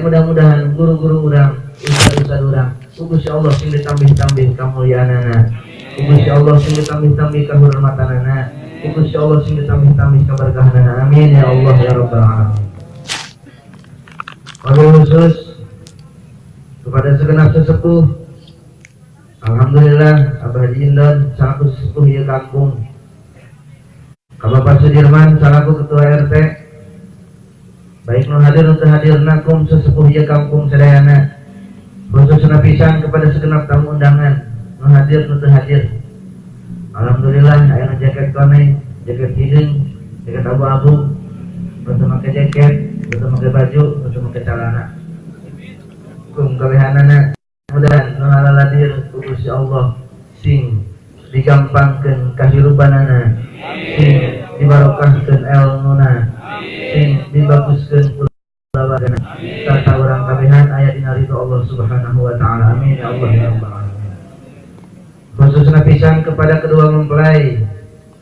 Mudah-mudahan guru-guru urang, ustaz-ustaz urang, ku Gusti Allah sing ditambih-tambih kamulyaanana, ku Gusti Allah sing ditambih-tambih kahormatanana, ku Gusti Allah sing ditambih-tambih kaberkahanana. Amin ya Allah ya rabbal alamin. Wabil khusus kepada segenap sesepuh, alhamdulillah Abah Haji Indon salaku sesepuh ieu kampung, ka Bapak Sudirman salaku ketua RT, baik nu hadir nu teu hadirna, kum sesepuh ieu kampung sadayana, khususna pisan kepada segenap tamu undangan nu hadir nu teu hadir. Alhamdulillah aya nu jaket koneng, jaket hideung, jaket abu-abu, nu teu make jaket, nu teu make baju, nu teu make celana. Kum kabehanana, mudahan nu halaladir ku Gusti Allah sing digampangkeun kahirupanana, sing dibarokahkeun elmuna, sing dibaguskeun kulawargana, sarta urang kabehan aya dina ridho Allah Subhanahu wa taala. Amin ya Allah ya rabbal alamin. Khususna pisan kepada kedua mempelai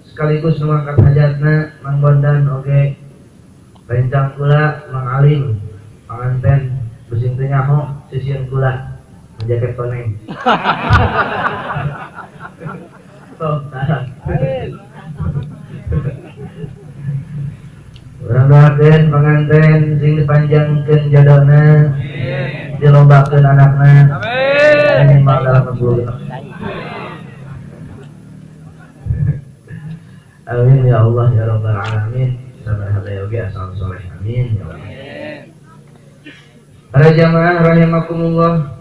sekaligus nu ngangkat hajatna, Mang Bondan oge rencang kula Mang Alim, panganten besing teu nyaho sisieun kula jaket koneng. Oh, urang doakeun panganten sing dipanjangkeun jodona, dilobakeun anakna, minimal 80. Amin ya Allah ya rabbal alamin. Sabar hadaya oge asal soleh. Amin ya Allah. Para jamaah rahimakumullah,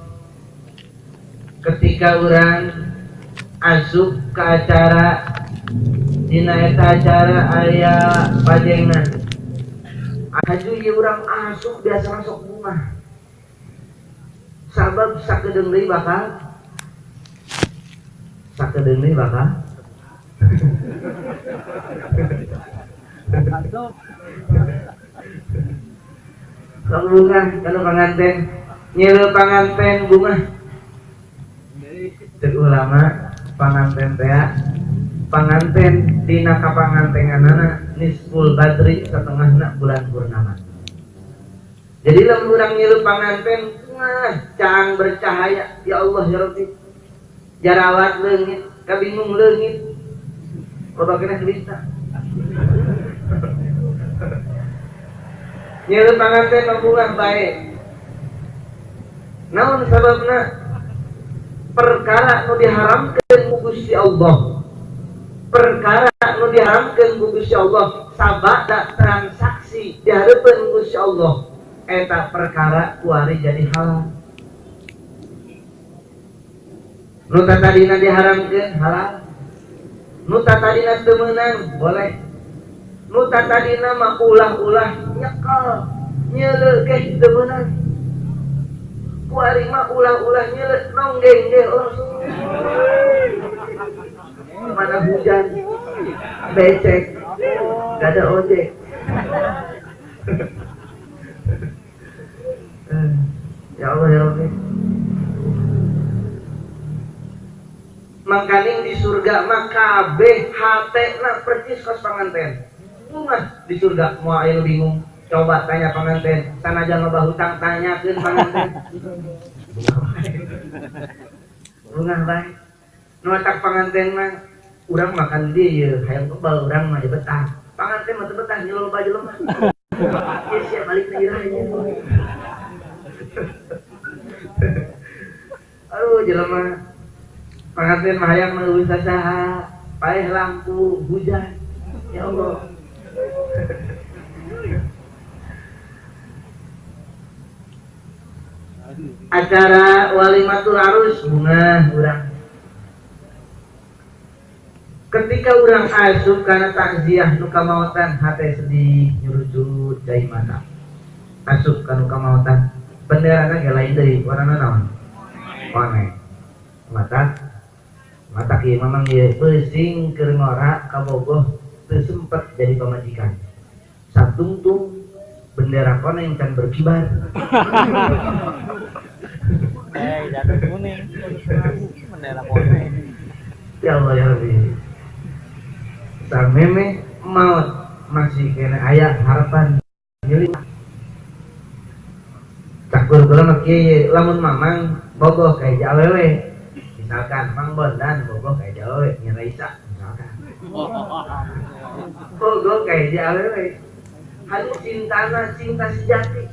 ketika urang asup ke acara, dina eta acara aya pajengna aju ieu urang asup biasa masuk bunga sabab sakedeung deui bakal, sakedeung deui bakal sok bunga kana panganten, nyeuleuh panganten bunga. Cek ulama panganten teh panganten dina kapangantenganana nisful badri, setengahna bulan purnama. Jadi lamun urang ngilu panganten mah caang bercahaya, ya Allah ya Rabbi, jarawat leungit, kabingung leungit, loba keneh duitna. Ngilu panganten mah bungah bae. Naon sababna? Perkara nu diharamkeun ku Gusti Allah, perkara nu diharamkeun ku Gusti Allah sabada transaksi dihareupeun Gusti Allah, eta perkara kuari jadi halal. Nu tadina diharamkeun halal, nu tadina teu meunang boleh, nu tadina mah ulah-ulah nyekel nyeuleuh ge teu meunang, kuari mah ulah-ulah nyeuleuh nonggeng ge langsung. Mana hujan becek gak ada ojek. Ya Allah ya Rabbi. Mangkaning di surga mah kabeh hatena percis kos panganten. Bunga di surga moal aya nu bingung. Coba tanya panganten, sanajan loba hutang tanyakeun panganten. Bunga bae. Nu matak panganten mah urang makan di ieu hayang kebal urang mah betah. Panganten mah teu betah nyeul loba jelema. Ieu sia balik na iraha ieu. Aduh jelema panganten mah hayang mah eueuh sasaha, paeh lampu hujan. Ya Allah. Acara walimatul arus bunga urang. Ketika urang asup kana takziah nu kamaotan hate sedih nyurucut cai mata. Asup ka nu kamaotan benderana ge lain deui warnana naon? Koneng. Mata mata kieu mamang ieu peusing keur ngora kabogoh teu sempet jadi pamajikan. Satungtung bendera koneng kan berkibar. Jaket kuning. Bendera koneng. Ya Allah ya Rabbi. Sameme maut masih kena aya harapan milik. Kula mah kieu lamun mamang bogoh ka hiji awewe. Misalkan Mang Bondan bogoh ka hiji awewe nya Raisa misalkan. Bogoh ka hiji awewe. Haju cintana cinta sejati.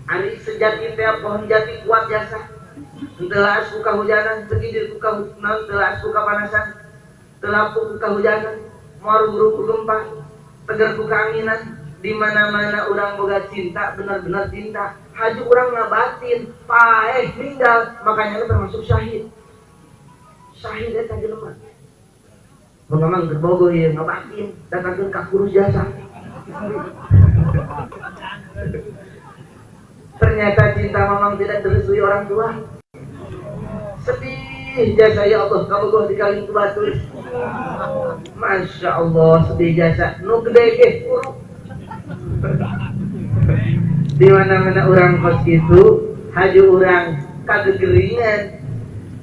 Ari sejati teh pohon jati kuat jasa. Henteu laas ku kahujanan, teu gidir ku naon, teu laas ku kapanasan, teu lapuk ku kahujanan, moal rubuh ku gempa, tegar ku kaanginan. Di mana-mana urang boga cinta, benar-benar cinta. Haju urang ngabatin, paeh ninggal, makanya lu termasuk syahid. Syahid eta jelema. Mun mamang keur bogoh ieu ngabatin, datangkeun ka kurus jasa. Ternyata cinta mamang tidak direstui orang tua. Sedih jasa ya Allah, kabogoh dikawin ku batur. Masya Allah, sedih jasa. Nu gede ge kuruk. Di mana-mana orang kos itu, haju orang kagegeringan,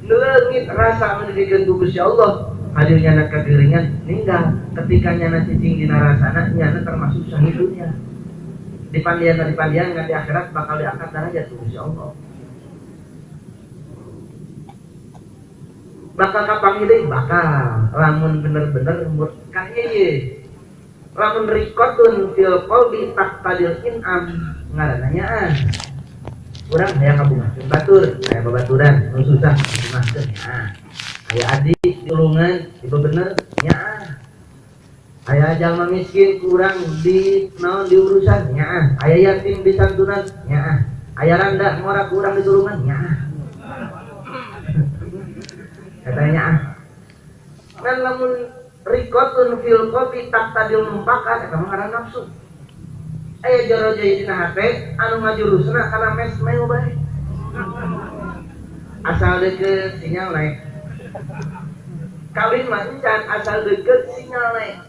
leungit rasa mendidikeun ku Gusti Allah. Haju nyana kageringan ninggal. Ketika nyana cicing dina rasana, nyana termasuk syahid dunia. Di pandian ngan di akhirat bakal diangkat derajat ku Gusti Allah. Bakal kapanggih deui bakal lamun bener-bener kan ieu. Lamun rikotun fil qalbi taqtadil in'am ngaranna nyaah. Urang hayang ngabungahkeun batur, aya babaturan nu susah dibungahkeun nyaah. Aya adik tulungan dibebener nyaah. Aya jalma miskin kurang di naon diurusan nyaah. Aya yatim disantunan nyaah. Aya randa ngora kurang ditulungan nyaah. Katanya ah. Ngan lamun rikotun fil qalbi taqtadil numpakan eta mah ngaran nafsu. Aya jero jadi dina hate anu ngajurusna kana mes meo bae. Asal deukeut sinyal naik. Kawin mah encan asal deukeut sinyal naik.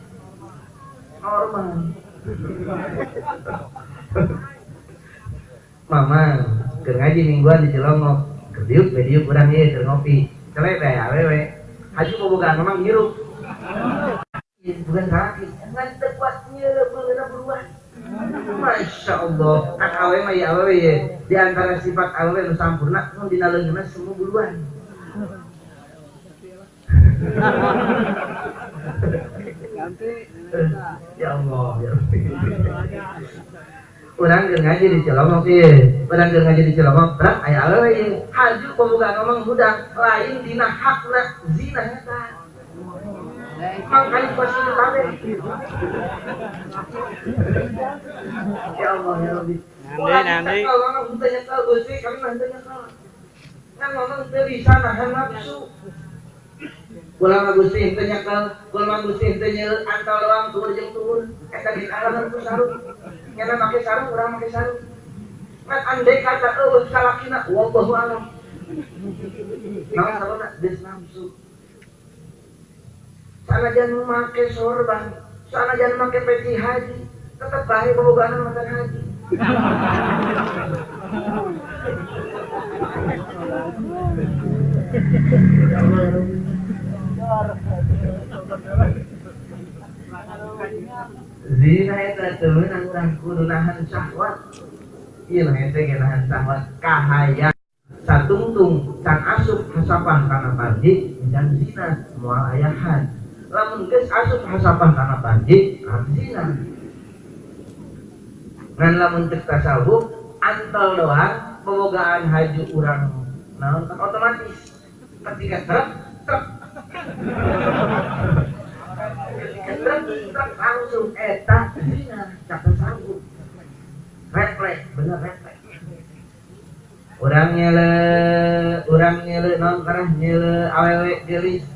Normal. Mamang keur ngaji mingguan di Cilongok, keur diuk we diuk urang ieu keur ngopi. Celek teh awewe. Haju bobogaan mamang ngirup. Bukan laki, ngan teu kuat nyeuleuh beungeuna buruan. Masya Allah, kan awewe mah ya awewe ye. Di antara sifat awewe nu sampurna nu dina leungeunna semu buluan. Ya Allah, ya Rabbi. Urang keur ngaji di Cilongok ieu, urang keur ngaji di Cilongok, berat aya awewe ieu. Haju bobogaan mamang hudang, lain dina hakna zina eta. Mangkali pasti kabeh. Ya Allah ya Rabbi. Nanti kalau mamang henteu nyekel Gusti, kami mah henteu nyekel. Ngan mamang teu bisa nahan nafsu. Kula mah Gusti henteu nyekel, kula mah Gusti henteu nyeul antal doang tuur jeung tuur. Eta dikalangan ku sarung. Nyana make sarung, urang make sarung. Ngan andai kata eueuh salakina wallahu a'lam. Naon sababna geus nafsu. Sanajan make sorban, sanajan make peci haji, tetep bae boboganan mantan haji. Zina eta teu meunang urang kudu nahan syahwat. Ieu mah hese ge nahan syahwat kahayang satungtung can asup hasapah kana panji can zina moal ayahan. Lamun geus asup hasapah kana panji kan zina. Ngan lamun cek tasawuf antal doang bobogaan haju urang naon kan otomatis ketika truk truk ketika truk truk langsung eta zina cak tasawuf. Refleks, bener refleks. Urang nyele naon karah nyele awewe geulis.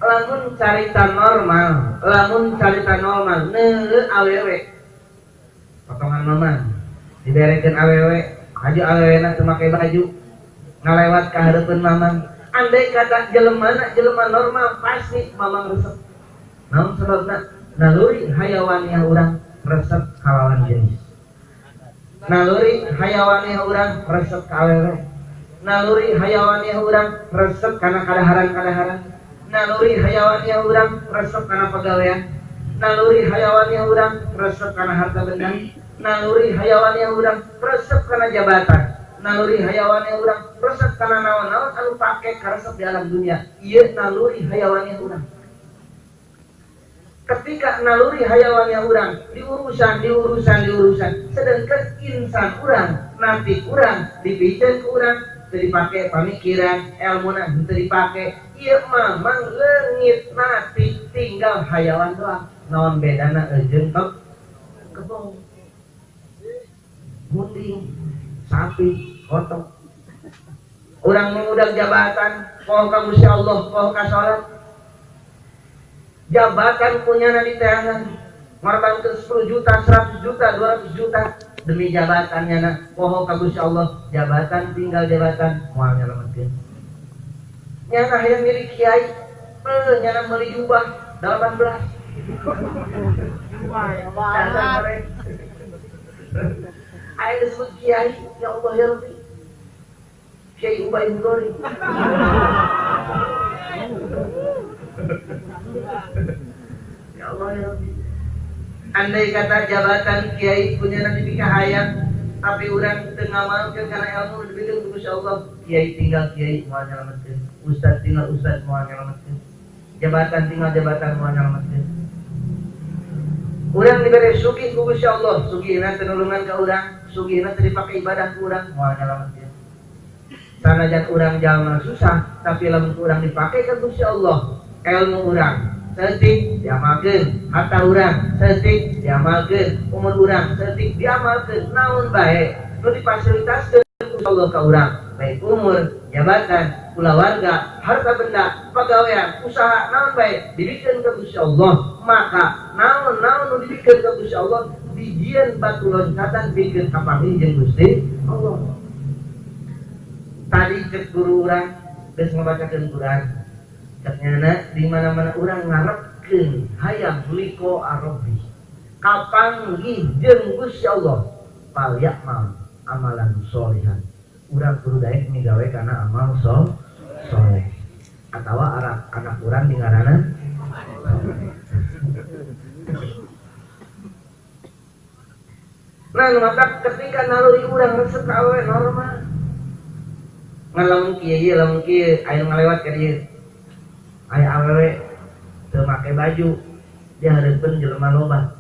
Lamun carita normal neuleuh awewe. Potongan mamang diberekeun awewe, haju awewena teu make baju, ngalewat ka hareupeun mamang. Andai kata jelema normal pasti mamang resep. Naon sababna? Naluri hayawaniah urang resep kalawan jenis. Naluri hayawaniah urang resep ka awewe. Naluri hayawaniah urang resep kana kadaharan-kadaharan. Naluri hayawaniah urang resep kana pagawean. Naluri hayawaniah urang resep kana harta benda. Naluri hayawannya urang resep kana jabatan. Naluri hayawannya urang resep kana naon-naon anu pake karesep di alam dunia. Ieu naluri hayawannya urang. Ketika naluri hayawannya urang diurusan, sedangkan insan urang nanti urang dipiceun ku urang teu dipake pamikiran, elmuna teu dipake. Ieu mah mang leungit mati tinggal hayawan doang. Naon bedana jeung kebo, munding, sapi, kotok. Urang mengundang jabatan, poho ka Gusti Allah, poho ka salat. Jabatan punya di teangan, ngorbankeun 10 juta, 100 juta, 200 juta demi jabatannya na. Poho ka Gusti Allah, jabatan tinggal jabatan, moal nyalametkeun. Nyana hayang milik kiai, nyana meuli jubah 18. Aya disebut kiai, ya Allah ya Rabbi. Kiai Ubay Hudori. Ya Allah ya Rabbi. Andai kata jabatan kiai punya nanti dikahayang, tapi orang teu ngamalkeun kana ilmu dibikeun ku Gusti Allah, kiai tinggal kiai moal nyalametkeun, ustad tinggal ustad moal nyalametkeun, jabatan tinggal jabatan moal nyalametkeun. Urang dibere sugih ku Gusti Allah, sugihna teu nulungan ka urang, sugihna teu dipake ibadah ku urang, moal nyalametkeun. Sanajan urang jalma susah, tapi lamun urang dipake ka Gusti Allah, ilmu urang saeutik diamalkeun, harta urang saeutik diamalkeun, umur urang saeutik diamalkeun, naon bae nu difasilitaskeun ku Allah ka urang, baik umur, jabatan, kulawarga, harta benda, pagawean, usaha naon bae dibikeun ka Gusti Allah, maka naon-naon nu dibikeun ka Gusti Allah dijieun batu loncatan bikeun kapanggih jeung Gusti Allah. Tadi cek guru urang geus ngabacakeun Quran. Ceknyana di mana-mana urang ngarepkeun hayang liko arabi. Kapanggih jeung Gusti Allah, fal ya'mal amalan sholihan. Urang kudu daek migawe kana amal soleh. Atawa anak urang di ngaranna. Nah, nu matak ketika naluri urang resep ka awewe normal. Ngan lamun kieu ieu lamun kieu aya ngalewat ka dieu. Aya awewe teu make baju, dia hareupeun jelema loba.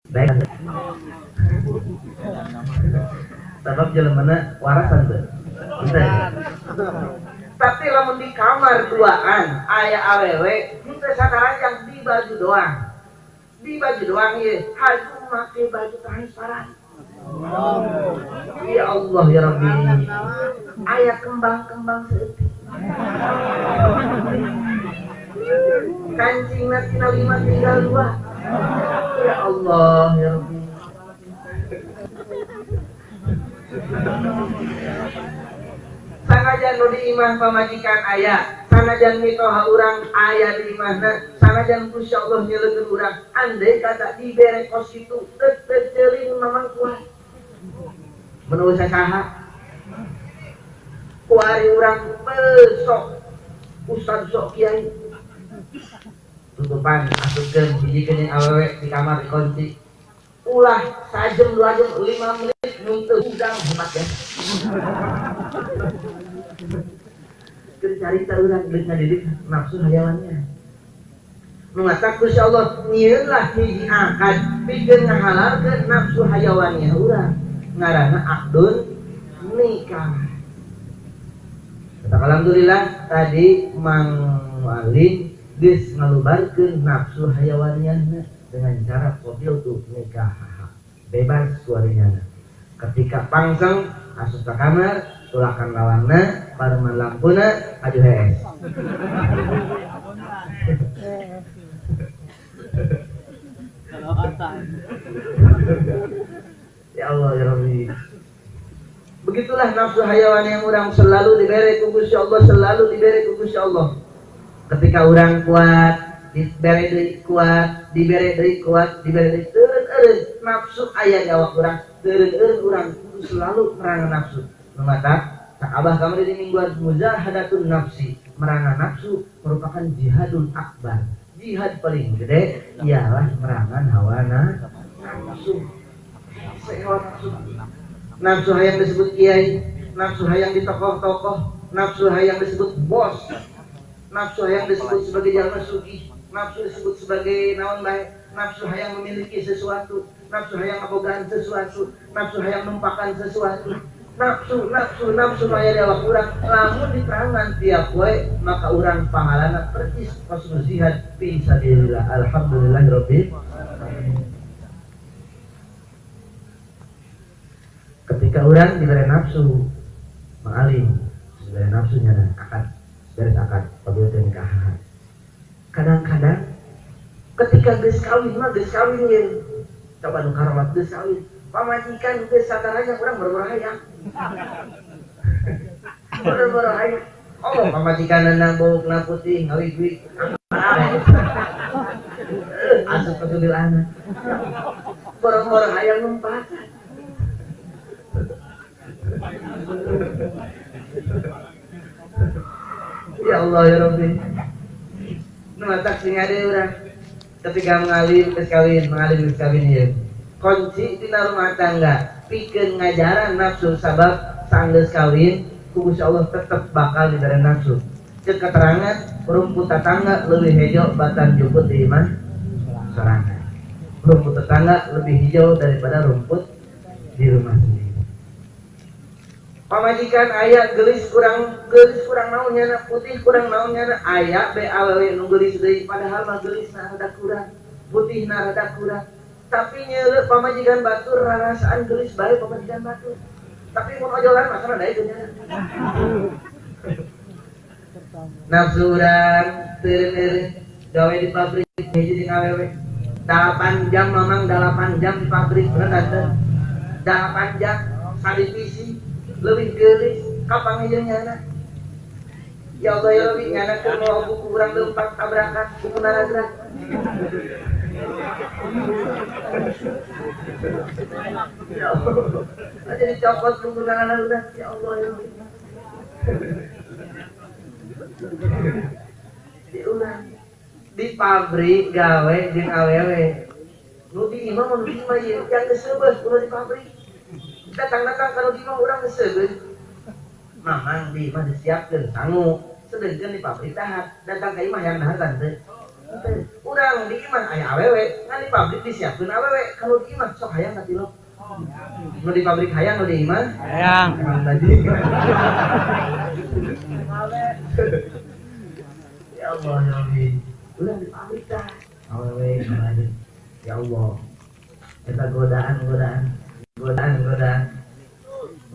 Baik. Sabab jelemana warasan teu. Tapi lamun di kamar duaan aya awewe henteu sakaranjang di baju doang. Di baju doang ieu, haju make baju transparan. Ya Allah ya Rabbi. Aya kembang-kembang saeutik. Kancingna tina 5 tinggal 2. Ya Allah ya Rabbi. Sanajan nu di imah pamajikan aya, sanajan mitoha urang aya di imahna, sanajan Gusti Allah nyeleukeun urang, andai kata dibere kos kitu teu teuling mamang kuat. Menurut saha? Kuari urang besok ustad sok kiai tutupan asupkeun hijikeun jeung awewe di kamar dikunci, ulah sajam 2 jam 5 menit nu teu hudang hemat ya. Keur carita urang geus ngadidik nafsu hayawannya. Nu matak Gusti Allah nyieunlah hiji akad pikeun ngahalalkeun nafsu hayawannya urang, ngaranna akdun nikah. Alhamdulillah tadi Mang Walin geus ngalubarkeun nafsu hayawannya dengan cara qabil tu nikah, bebas suaranya. Ketika pangseng asup ka kamar, tulakan lawangna, pareman lampuna, aju hees. Ya Allah ya Rabbi. Begitulah nafsu hayawan yang orang selalu diberi ku Gusti Allah, selalu diberi ku Gusti Allah. Ketika orang kuat, diberi deui kuat, diberi deui kuat, diberi deui teureun-eureun nafsu aya di awak urang, teureun-eureun urang kudu selalu merangan nafsu. Nu matak cak abah kamari di mingguan mujahadatun nafsi, merangan nafsu merupakan jihadul akbar. Jihad paling gede ialah merangan hawa nafsu. Nafsu. Hese hawa nafsu. Nafsu hayang disebut kiai, nafsu hayang di tokoh-tokoh, nafsu hayang disebut bos, nafsu hayang disebut sebagai jalma sugih, nafsu disebut sebagai naon bae, nafsu hayang memiliki sesuatu, nafsu hayang ngabogaan sesuatu, nafsu hayang numpakan sesuatu. Nafsu, nafsu, nafsu aya di awak urang. Lamun diperangan tiap poe maka urang pahalana persis pas jihad fi sabilillah. Alhamdulillahirabbil alamin. Ketika urang diberi nafsu mengalim, diberi nafsunya akad, beres akad, apabila teu nikah. Kadang-kadang ketika geus kawin mah geus kawin ye. Coba nu karolat geus kawin, pamajikan geus sataranya urang boro-boro hayang. Boro-boro hayang. Oh, pamajikan nang baukna putih ngawig-wig. Asup ka anak. Boro-boro hayang numpakan. Ya Allah ya Rabbi. Nu matak sing ade urang ketika mengalim geus kawin, mengalim geus kawin ieu. Kunci dina rumah tangga pikeun ngajaran nafsu sabab sanggeus kawin ku Gusti Allah tetep bakal dibere nafsu. Ceuk keterangan rumput tetangga leuwih hejo batan juput di imah sorangan. Rumput tetangga lebih hijau daripada rumput di rumah sendiri. Pamajikan aya geulis kurang naon nyana, putih kurang naon nyana, aya be awewe nu geulis deui padahal mah geulisna rada kurang, putihna rada kurang. Tapi nyeuleuh pamajikan batur rarasaan geulis bae pamajikan batur. Tapi mun ojolan mah kana daekeun nyana. Nafsu urang teureun-eureun gawe di pabrik hiji jeung awewe. 8 jam mamang 8 jam di pabrik bener tante. 8 jam sadivisi leuwih geulis kapan jeung nyana. Ya Allah ya Rabbi nyana keur mawa buku urang leumpang tabrakan buku naragrag. Ya Allah, jadi copot buku naragrag ya Allah ya Rabbi. Diulang di pabrik gawe jeung awewe. Nu di imah mah nu di imah ieu yang geus seubeuh kudu di pabrik. Datang-datang kalau di imah urang geus seubeuh. Mamang di imah disiapkeun sangu, sedengkeun di pabrik dahar. Datang ka imah yang dahar tante. Urang di imah aya awewe, ngan di pabrik disiapkeun awewe. Kalau di imah sok hayang katilok. Nu di pabrik hayang, nu di imah hayang. Emang tadi. Ya Allah ya Rabbi. Urang di pabrik dah. Awewe kemarin. Ya Allah. Eta godaan-godaan. Godaan-godaan.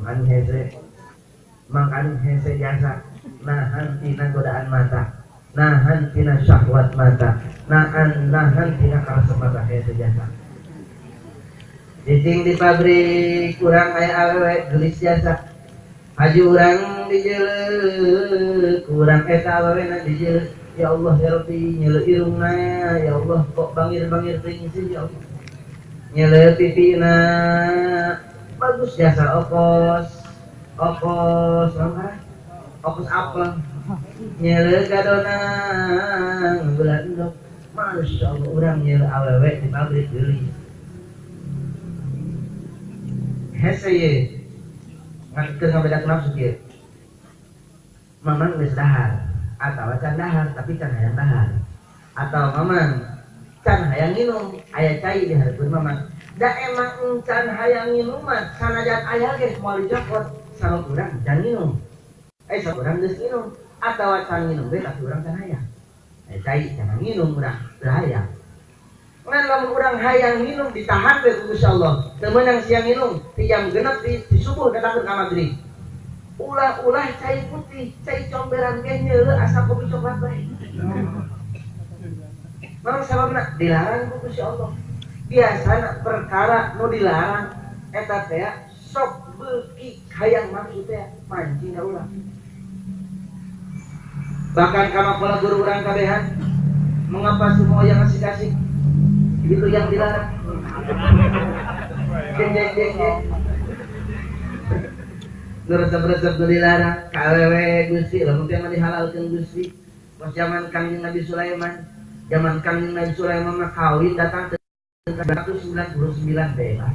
Makan hese. Makan hese jasa. Nahan tina godaan mata. Nahan tina syahwat mata. Nahan tina karesep mata hese jasa. Cicing di pabrik urang aya awewe geulis jasa. Haji urang dijeuleuh, kurang eta awewe na dijeuleuh. Ya Allah ya Rabbi, nyeuleuh irungna, ya Allah kok bangir-bangir teuing sih ya Allah. Nyeuleuh pipina, bagus jasa okos. Okos apa? Okos apel. Nyeuleuh gadona bulan endok. Masya Allah urang nyeuleuh awewe di pabrik geulis. Hese ye. Ngan keur ngabedak nafsu kieu. Mamang geus dahar atawa can dahar tapi can hayang dahar. Atau mamang can hayang nginum, aya cai di hareupeun mamang. Da emang can hayang nginum mah sanajan aya ge moal dicokot, sabab urang can nginum. Sabab urang geus nginum atawa can nginum ge tapi urang can hayang. Aya cai can nginum urang teu hayang. Ngan lamun urang hayang minum ditahan we ku Gusti Allah. Teu meunang siang minum, ti jam 6 ti subuh datangkeun ka magrib. Ulah-ulah cai putih, cai comberan ge nyeuleuh asa kopi coklat bae. Naon sababna? Dilarang ku Gusti Allah. Biasana perkara nu dilarang eta teh sok beuki hayang nafsu teh mancing ka urang. Bahkan kama pola guru urang kabehan, mengapa semua yang asik-asik itu yang dilarang. Jeng jeng jeng jeng. Nu resep-resep nu dilarang ka awewe Gusti, lamun teh mah dihalalkeun Gusti. Pas zaman Kangjeng Nabi Sulaiman, zaman Kangjeng Nabi Sulaiman mah kawin datang ke 199 bebas.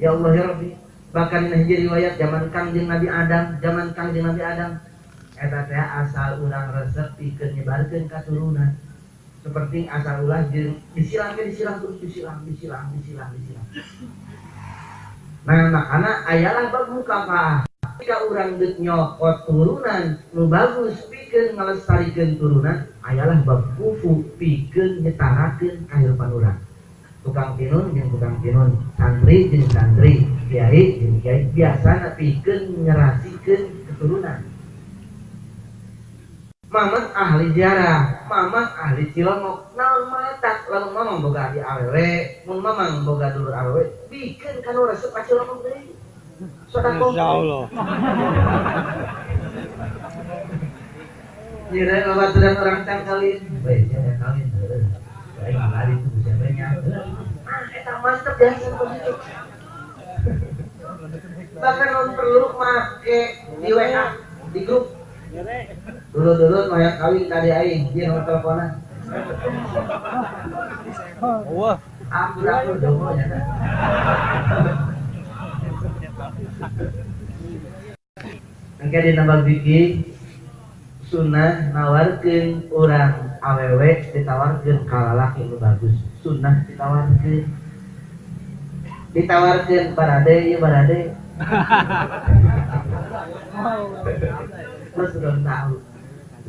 Ya Allah ya Rabbi. Bahkan ini hiji riwayat zaman Kangjeng Nabi Adam, zaman Kangjeng Nabi Adam eta teh asal urang resep pikeun nyebarkeun katurunan. Seperti asal ulah jeung disilang ke disilang terus disilang disilang disilang disilang. Nah, makana ayalah bab mukafaah. Ketika urang deuk nyokot turunan nu bagus pikeun ngalestarikeun turunan, ayalah bab kufu pikeun nyetarakeun kahirupan urang. Tukang tinun jeung tukang tinun, santri jeung santri, kiai jeung kiai, biasana pikeun nyerasikeun keturunan. Mamang ahli ziarah, mamang ahli cilongok, naon matak lamun mamang boga adi awewe, mun mamang boga dulur awewe, pikeun ka nu resep ka cilongok deui. Sedekah. Insyaallah. Nyieun babaturan urang can kawin, bae sia kawin heueuh. Bae ngalari tuh bisa bae nya. Ah eta mantep biasa begitu. Bahkan non perlu make di WA, di grup. Dulu-dulu mah yang kawin tadi aing, dia nomor teleponan. Wah, aku domo ya. Engke dina bab fikih sunnah nawarkeun urang awewe ditawarkeun ka lalaki nu bagus. Sunnah ditawarkeun. Ditawarkeun barade ieu barade. Terus udah tahu.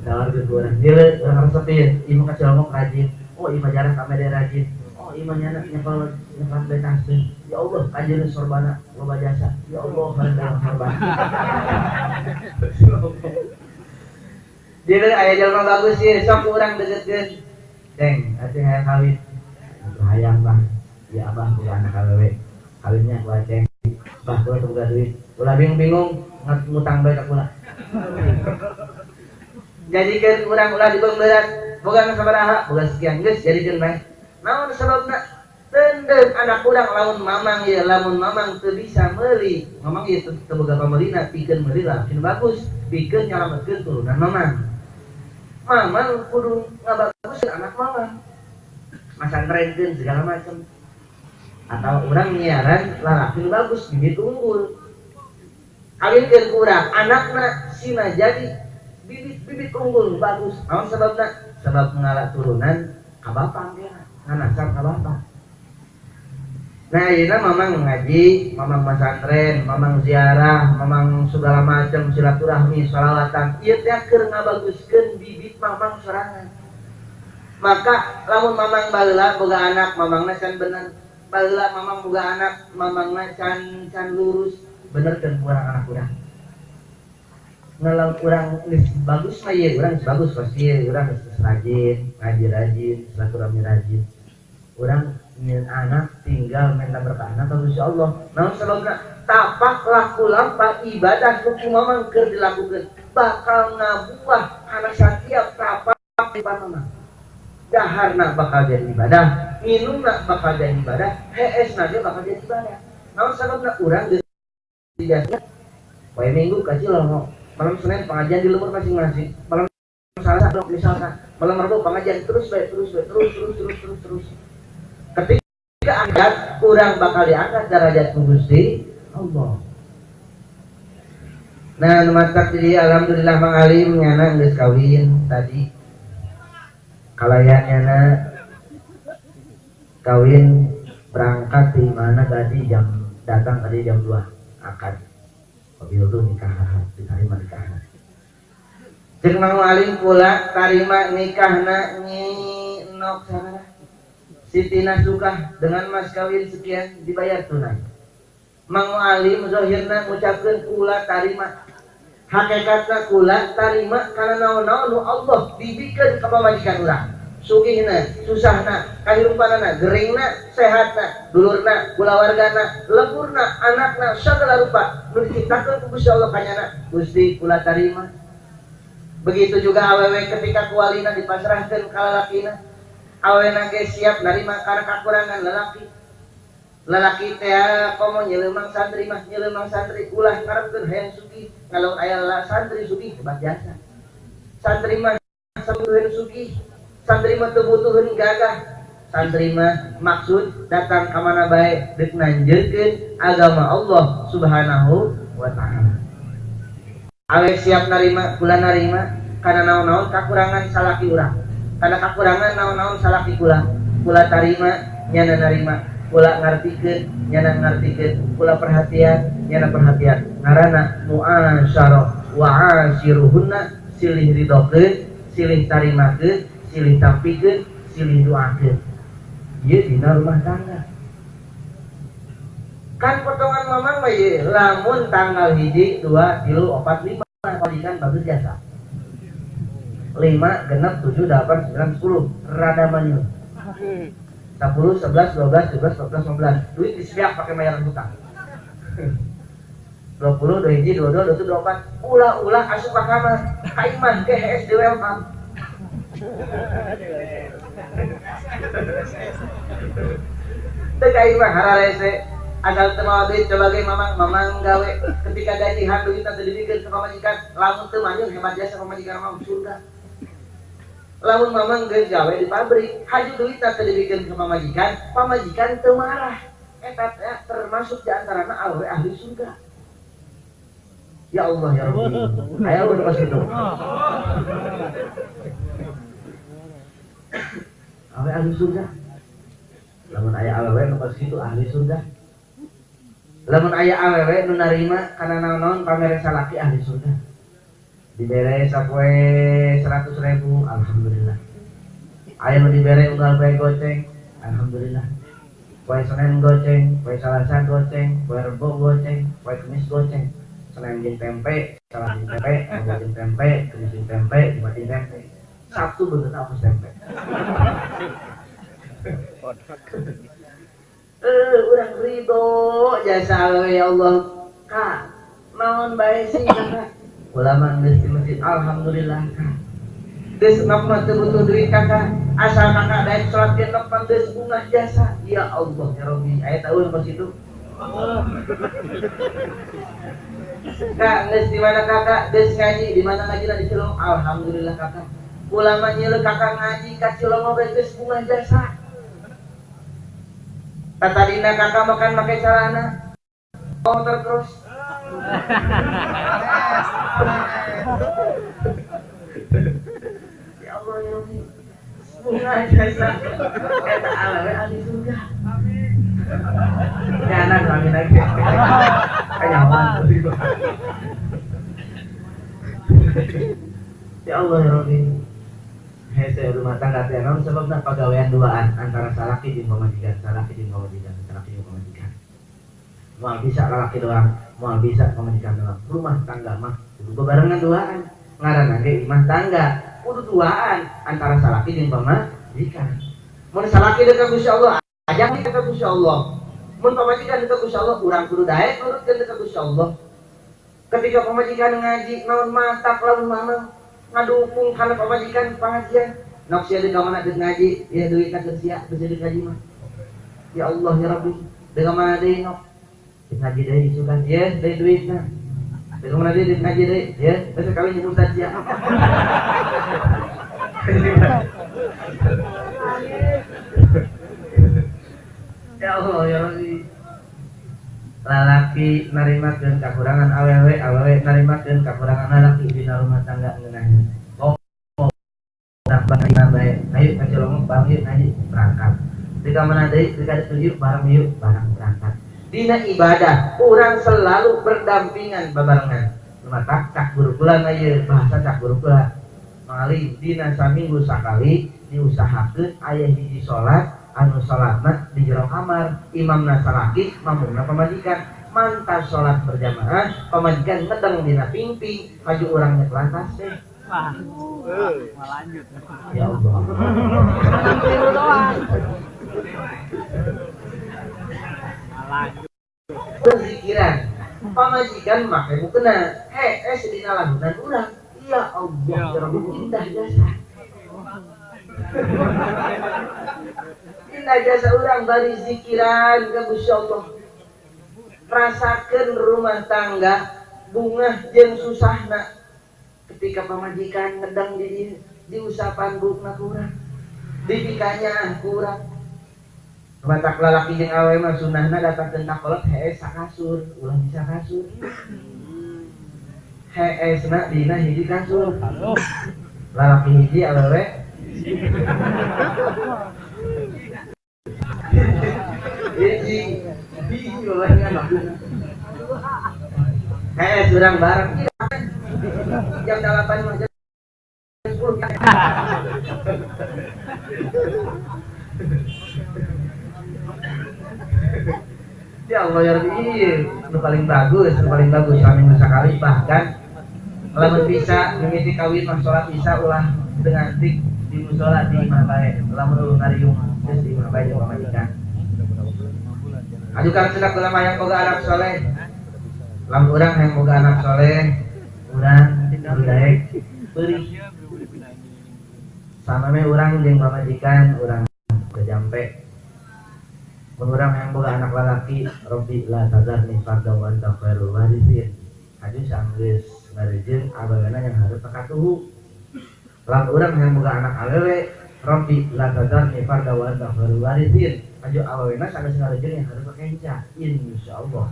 Ditawarkeun ku urang. Ieu urang resep ieu, ieu mah kacilongok rajin. Oh, ieu mah jarang ka mede rajin. Oh, ieu mah nyana nyepal nyepal bae tasbih. Ya Allah, kajeun sorbana loba jasa. Ya Allah, kajeun sorbana. Jadi aya jelema bagus ieu, sok urang deuketkeun. Deng, atuh hayang kawin. Atuh hayang bah. Ya abah boga anak awewe. Kawinnya ku aceng. Bah kula teu boga duit. Ulah bingung-bingung ngutang bae ka kula. Jadikeun urang ulah dibeung-berat. Boga sabaraha? Boga sekian geus jadikeun bae. Naon sababna? Tendeng anak urang lamun mamang ieu, lamun mamang teu bisa meuli. Mamang ieu teu boga pameulina, pikeun meuli lalaki nu bagus, pikeun nyalametkeun turunan mamang. Mamang kudu ngabaguskeun anak mamang. Masantrenkeun segala macam. Atau urang nyiaran lalaki nu bagus, bibit unggul. Kawinkeun ku urang, anakna sina jadi bibit-bibit unggul bagus. Naon sababna? Sabab ngala turunan ka bapak kena, nganasar ka bapak. Nah, ayeuna mamang ngaji, mamang masantren, mamang ziarah, mamang segala macam silaturahmi, sholawatan. Ieu teh keur ngabaguskeun bibit mamang sorangan. Maka lamun mamang baheula boga anak, mamangna can bener. Baheula mamang boga anak, mamangna can lurus, benerkeun ku urang anak urang. Ngalau urang geus bagus mah ieu, urang geus bagus pasti ieu, urang geus rajin, ngaji rajin, silaturahmi rajin. Urang nyeun anak tinggal minta berkah anak ka Allah. Naon sababna? Tapak laku lampah ibadah ku mamang keur dilakukeun bakal ngabuah kana satiap tapak di mamang. Daharna bakal jadi ibadah, minumna bakal jadi ibadah, heesna ge bakal jadi ibadah. Naon sababna? Urang geus biasa poe Minggu ka Cilongok, malam Senin pengajian di lembur masing-masing, malam Selasa misalkan, malam Rabu pengajian terus bae terus bae terus terus terus terus terus. Ketika angkat kurang bakal diangkat derajat ku Gusti Allah. Nah, nu matak jadi alhamdulillah Mang Alim nyana geus kawin tadi. Kalayan nyana kawin berangkat di mana tadi jam datang tadi jam 2 akad. Mobil tuh nikah diterima nikahna. Ceuk Mang Alim pula tarima nikahna Nyi Nok sana. Siti Nasukah dengan mas kawin sekian dibayar tunai. Mang Alim zahirna ngucapkeun kula tarima. Hakikatna kula tarima kana naon-naon nu Allah dibikeun ka pamajikan urang. Sugihna, susahna, kahirupanana, geringna, sehatna, dulurna, kulawargana, lemburna, anakna, sagala rupa nu diciptakeun ku Gusti Allah kanyana. Gusti kula tarima. Begitu juga awewe ketika kualina dipasrahkeun ka lalakina. Awena ge siap narima kana kakurangan lalaki. Lalaki teh komo nyeuleumang santri mah nyeuleumang santri ulah ngarepkeun hayang sugih, kalau aya santri sugih hebat jasa. Santri mah sabutuheun sugih, santri mah teu butuheun gagah. Santri mah maksud datang ka mana bae deuk nanjeurkeun agama Allah Subhanahu wa taala. Awe siap narima, kula narima kana naon-naon kakurangan salaki urang. Kana kakurangan naon-naon salaki kula. Kula tarima, nyana narima. Kula ngartikeun, nyana ngartikeun. Kula perhatian, nyana perhatian. Ngaranna muasyarah wa asyiruhunna, silih ridokeun, silih tarimakeun, silih tampikeun, silih doakeun. Ieu dina rumah tangga. Kan potongan mamang mah ieu lamun tanggal 1, 2, 3, 4, 5 pamajikan bagus jasa. 5, 6, 7, 8, 9, 10 rada manyun. 10, 11, 12, 13, 14, 15 duit disiap pakai bayaran hutang. 20, 21, 22, 23, 24 ulah-ulah asup ka kamar ka imah ge hees di welcome. Teu ka imah hararese asal teu mawa duit coba ge mamang mamang gawe ketika gajihan duitna teu dibikeun ka pamajikan lamun teu manyun hemat jasa pamajikan mamang surga. Lamun mamang geus gawe di pabrik haju duitna teu dibikeun ka pamajikan, pamajikan teu marah. Eta teh termasuk di antarana awewe ahli surga. Ya Allah ya Rabbi. Aya udah pas itu. Awewe ahli surga. Lamun aya awewe nu pas kitu ahli surga. Lamun aya awewe nu narima kana naon-naon pamere salaki ahli surga. Dibere sapoe 100.000, alhamdulillah. Aya nu dibere unggal poe goceng, alhamdulillah. Poe Senin goceng, poe Salasa goceng, poe Rebo goceng, poe Kamis goceng. Senin jeung tempe, Salasa jeung tempe, Rebo jeung tempe, Kamis jeung tempe, Jumat jeung tempe. Sabtu beungeutna ongkos tempe. Urang ridho jasa awewe ya Allah. Kak, naon bae sih kakak? Ulama geus di masjid, alhamdulillah kak. Geus nok mah teu butuh duit kakak, asal kakak daek salat ge nok mah geus bungah jasa. Ya Allah ya Rabbi, aya tahu pas itu. Kak, geus di mana kakak? Geus ngaji, di mana ngajina di Cilongok? Alhamdulillah kakak. Ulama nyeuleuh kakak ngaji ka Cilongok geus bungah jasa. Tatadina kakak makan make celana motor terus. Ya Allah ya Rabbi. Bunga jasa eta awewe ahli surga. Amin. Jangan amin lagi. Kanyawan. Ya Allah ya Rabbi. Hese rumah tangga teh naon sebabna pagawean duaan antara salaki jeung pamajikan, salaki jeung pamajikan, salaki jeung pamajikan. Moal bisa lalaki doang, moal bisa pamajikan doang. Rumah tangga mah kudu bebarengan duaan. Ngaranna ge imah tangga, kudu duaan antara salaki jeung pamajikan. Mun salaki deuk ka Gusti Allah, ajak ka Gusti Allah. Mun pamajikan deuk ka Gusti Allah, urang kudu daek nurutkeun ka Gusti Allah. Ketika pamajikan ngaji naon matak lamun mamang ngadukung kana pamajikan pengajian. Nok sia deuk ka mana deuk ngaji, ya duitna keur sia geus deuk ngaji mah. Ya Allah ya Rabbi, deuk ka mana deui nok? Deuk ngaji deui isukan, ye deui duitna. Deuk ka mana deui deuk ngaji deui, ye geus kawin jeung ustaz sia. Ya Allah ya Rabbi. Lalaki narimakeun kakurangan awewe, awewe narimakeun kakurangan lalaki dina rumah tangga ngeunahna. Oh, tambah bae. Ayo ka Cilongok bareng yuk ngaji berangkat. Di ka mana deui, di ka ditu yuk bareng yuk bareng berangkat. Dina ibadah urang selalu berdampingan babarengan. Lumatak cak guru kula ieu bahasa cak guru kula. Mangali dina saminggu sakali diusahakeun aya hiji salat anu salatna di jero kamar, imamna salaki, mamungna pamajikan. Mantas salat berjamaah, pamajikan ngedeng dina pingping, maju urang nya lantas teh. Wah, lanjut. Ya Allah. Lanjut. Berzikiran, pamajikan make mukena, hees dina lagunan urang. Ya Allah, ya Rabbi, indah jasa. Indah jasa urang bari zikiran ka Gusti Allah. Rasakeun rumah tangga bungah jeung susahna. Ketika pamajikan ngedeng di dieu, diusapan bukna kurang, dipikanya kurang. Matak lalaki jeung awewe mah sunahna datangkeun ka kolot hees sakasur, ulah bisa kasur. Heesna dina hiji kasur. Lalaki hiji awewe hiji. Hiji ulah maksudna. Hees urang bareng. Jam 8 mah jam 10. Ya Allah ya Rabbi, nu paling bagus, nu paling bagus saminggu sakali bahkan lamun bisa mimiti kawin mah salat isya ulah dengan tik di musala di imah bae, lamun ulun ngariung geus di imah bae jeung pamajikan. Ajukan cenah ulama yang boga anak soleh. Lamun urang yang boga anak soleh, urang kudu daek peurih. Sameme urang jeung pamajikan urang kejampe. Mun urang yang boga anak lalaki, Rabbi la tazarni fardan wa anta khairul warithin. Aju sanggeus ngarejeun awewena yang hareup katuhu. Lamun urang yang boga anak awewe, Rabbi la tazarni fardan wa anta khairul warithin. Aju awewena sanggeus ngarejeun yang hareup kenca. Insyaallah.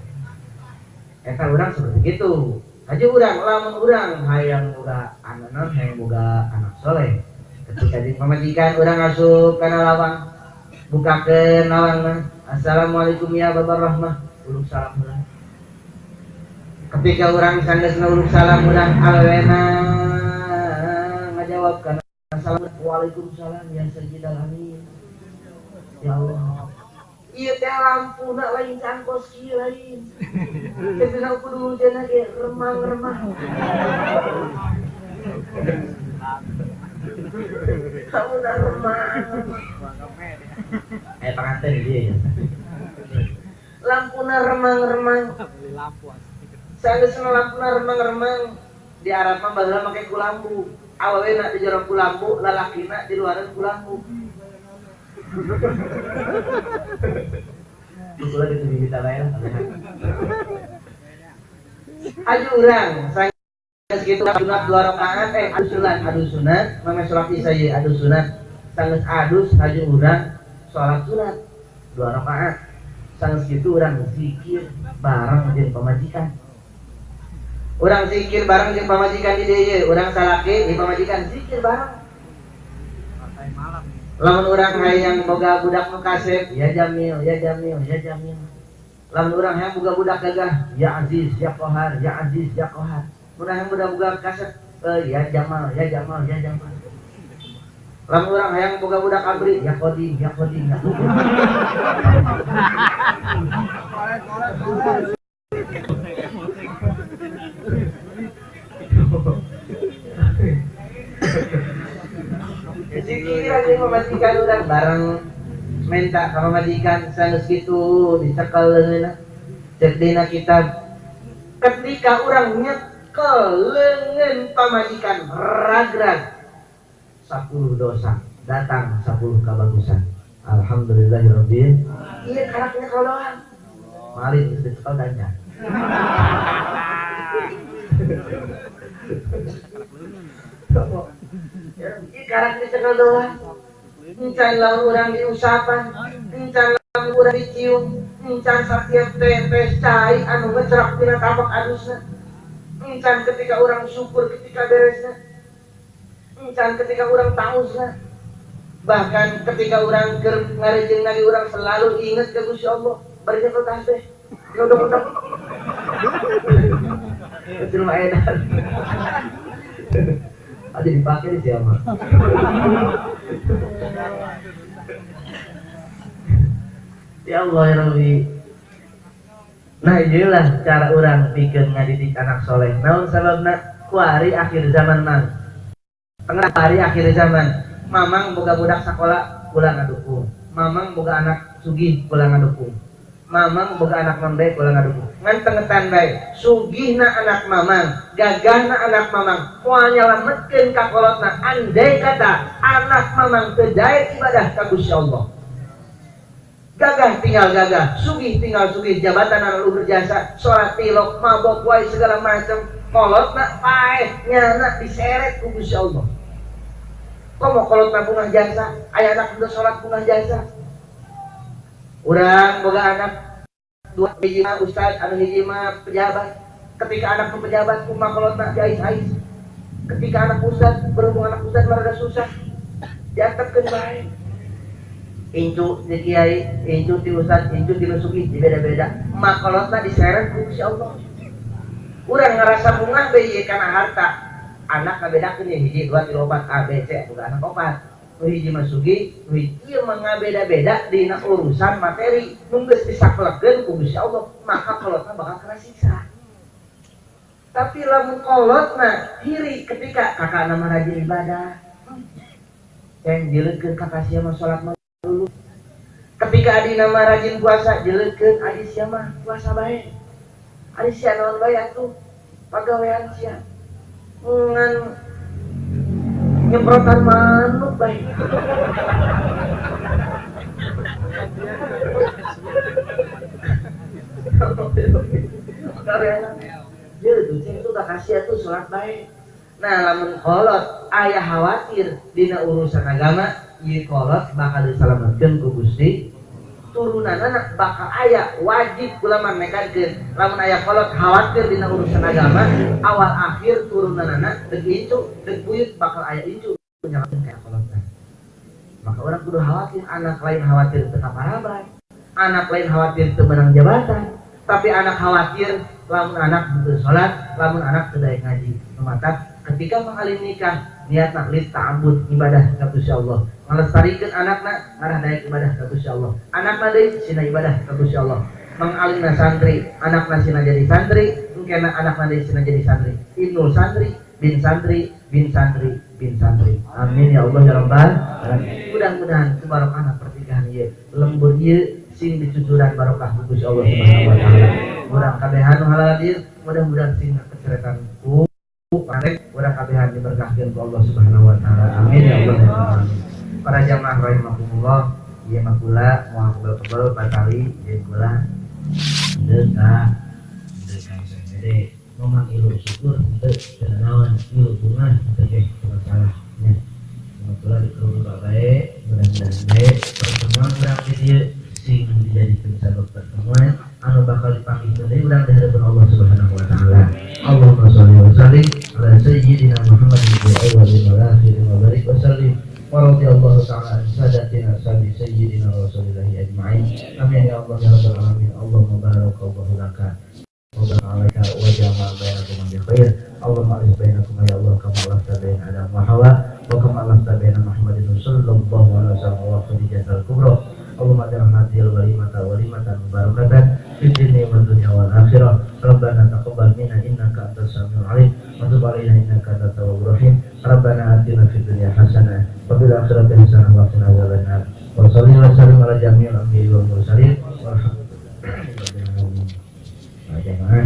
Eta urang seperti kitu. Aju urang lamun urang hayang boga anak non hayang boga anak soleh. Ketika di pamajikan urang asup kana lawang, bukakeun lawangna. Assalamualaikum ya babar rahmah, uluk salam urang. Ketika urang sanggeusna uluk salam urang awewena ngajawab kana assalamualaikum waalaikumsalam ya sayyidal amin. Ya Allah. Ieu teh lampuna lain cangkos kieu lain. Teh bisa kudu cenah ge remang-remang. Kamu udah remang. Pengantin dia ya. Lampuna remang-remang. Sanggeusna lampuna remang-remang di Arab mah baheula make kulambu. Awewena di jero kulambu, lalakina di luaran kulambu. Kula di bibit bae lah. Aju urang sanggeus kitu sunat 2 rakaat adus sunat, adus sunat, mame salat isya ye adus sunat. Sanggeus adus aju urang salat sunat 2 rakaat. Sanggeus kitu urang zikir bareng jeung pamajikan. Urang zikir bareng jeung pamajikan di dieu ye, urang salaki di pamajikan zikir bareng. Lamun urang hayang boga budak nu kasep, ya Jamil, ya Jamil, ya Jamil. Lamun urang hayang boga budak gagah, ya Aziz, ya Kohar, ya Aziz, ya Kohar. Mun hayang budak boga kasep, ya Jamal, ya Jamal, ya Jamal. Lamun urang hayang boga budak abri, ya Kodim, ya Kodim, ya Kodim. Zikir aja pamajikan urang bareng minta ka pamajikan sanggeus kitu dicekel leungeunna. Cek dina kitab ketika urang nyekel leungeun pamajikan ragrag 10 dosa datang 10 kabagusan. Alhamdulillahirabbil. Ieu karak nyekel doang. Malin geus dicekel dancan. Karak dicekel doang. Encan lamun urang diusapan, encan lamun urang dicium, encan satiap tetes cai anu ngecerak tina tapak adusna. Encan ketika urang syukur ketika beresna. Encan ketika urang tausna. Bahkan ketika urang keur ngarejeung lagi urang selalu inget ke Gusti Allah. Bari nyekel tasbih. Nodok-nodok. Kecil mah edan. Aja dipakai di siapa? Ya Allah ya Rabbi. Nah inilah cara orang pikeun ngadidik anak soleh. Naon sababna kuari akhir zaman mang. Tengah hari akhir zaman. Mamang boga budak sakola kula ngadukung. Mamang boga anak sugih kula ngadukung. Mamang boga anak mambe kula ngadukung. Ngan tengetan bae, sugihna anak mamang, gagahna anak mamang, moal nyalametkeun ka kolotna andai kata anak mamang teu daek ibadah ka Gusti Allah. Gagah tinggal gagah, sugih tinggal sugih, jabatan anu luhur jasa, salat tilok, mabok wae segala macam, kolotna paeh nyana diseret ku Gusti Allah. Komo kolotna bunga jasa, aya anak udah salat bunga jasa. Urang boga anak dua hiji mah ustad anu hiji mah pejabat. Ketika anak pejabat kumaha kolotna diais-ais. Ketika anak ustad berhubung anak ustad mah rada susah diantepkeun bae. Incu di kiai, incu di ustad, incu di nu sugih beda-beda. Makolotna diseret ku Gusti Allah. Urang ngarasa bungah bae ieu kana harta. Anak ngabedakeun ye hiji 2 3 4 A B C boga anak opat. Nu hiji mah sugih, nu hiji ieu mah ngabeda-beda dina urusan materi. Nu geus disaplekeun ku Gusti Allah, maka kolotna bakal kena siksa. Tapi lamun kolotna hiri ketika kakakna mah rajin ibadah. Ceng jelekeun kakak sia mah salat mah dulu. Ketika adina mah rajin puasa, jelekeun adi sia mah puasa bae. Adi sia naon bae atuh pagawean sia. Ngan nyemprotan manuk bae. Pagawean. Jeuh ceng tuh kakak sia tuh salat bae. Nah, lamun kolot aya khawatir dina urusan agama, ieu kolot bakal disalametkeun ku Gusti. Turunanana bakal aya wajib ulama nekadkeun. Lamun aya kolot khawatir dina urusan agama, awal akhir turunanana deuk incu, deuk buyut bakal aya incu nyalakeun ka kolotna. Maka orang kudu khawatir, anak lain khawatir teu kaparaban, anak lain khawatir teu meunang jabatan, tapi anak khawatir lamun anak teu salat, lamun anak teu daek ngaji. Maka ketika mengalih nikah niatna lit ta'abbud ibadah ka Gusti Allah, ngalestarikeun anakna ngarah daek ibadah ka Gusti Allah, anakna deui sina ibadah ka Gusti Allah, mengalihna santri anakna sina jadi santri, engkena anakna deui sina jadi santri, ibnu santri bin santri bin santri bin santri. Amin ya Allah ya rabbal alamin. Mudah-mudahan kebarokahna pernikahan ieu lembur ieu sing dicucuran barokah ku Gusti Allah Subhanahu wa taala. Urang kabehan nu halal hadir mudah-mudahan sing keceretan ku urang kabehan diberkahkeun ku Allah Subhanahu wa taala. Amin ya Allah ya rabbal alamin. Para jamaah rahimakumullah, ieu mah kula moal kebel-kebel batali ieu kula deuk deuk gede ngomong ilu syukur henteu teu naon ilu bungah teu ge masalah nya. Kula dikeruduk bae mudah-mudahan bae pertemuan urang di dieu sing dijadikeun sabab pertemuan anu bakal dipanggih deui urang di hadapan Allah Subhanahu wa taala. Allahumma shalli wa sallim ala sayyidina Muhammadin fil awwalin wal akhirin wa barik wa sallim wa radhiyallahu ta'ala an sadatina sabi sayyidina Rasulillahi ajma'in. Amin ya Allah ya rabbal alamin. Allahumma barakallahu laka wa baraka alaika wa jama'a bainakum bi khair. Allahumma alif bainakum ya Allah kama alafta baina Adam wa Hawa wa kama alafta baina Muhammadin sallallahu alaihi wasallam wa Khadijatul Kubra. Allahumma aj'al hadhil walimata walimatan mubarakatan fid dunya wal dunya wal akhirah. Rabbana taqabbal minna innaka antas samiul alim wa tub alaina innaka antat tawwabur rahim. Rabbana atina fid dunya hasanah wa fil akhirati hasanah wa qina adzabannar. Wa salli wa sallim ala jami'il anbiya'i wal mursalin. Walhamdulillahi rabbil alamin. Jamaah.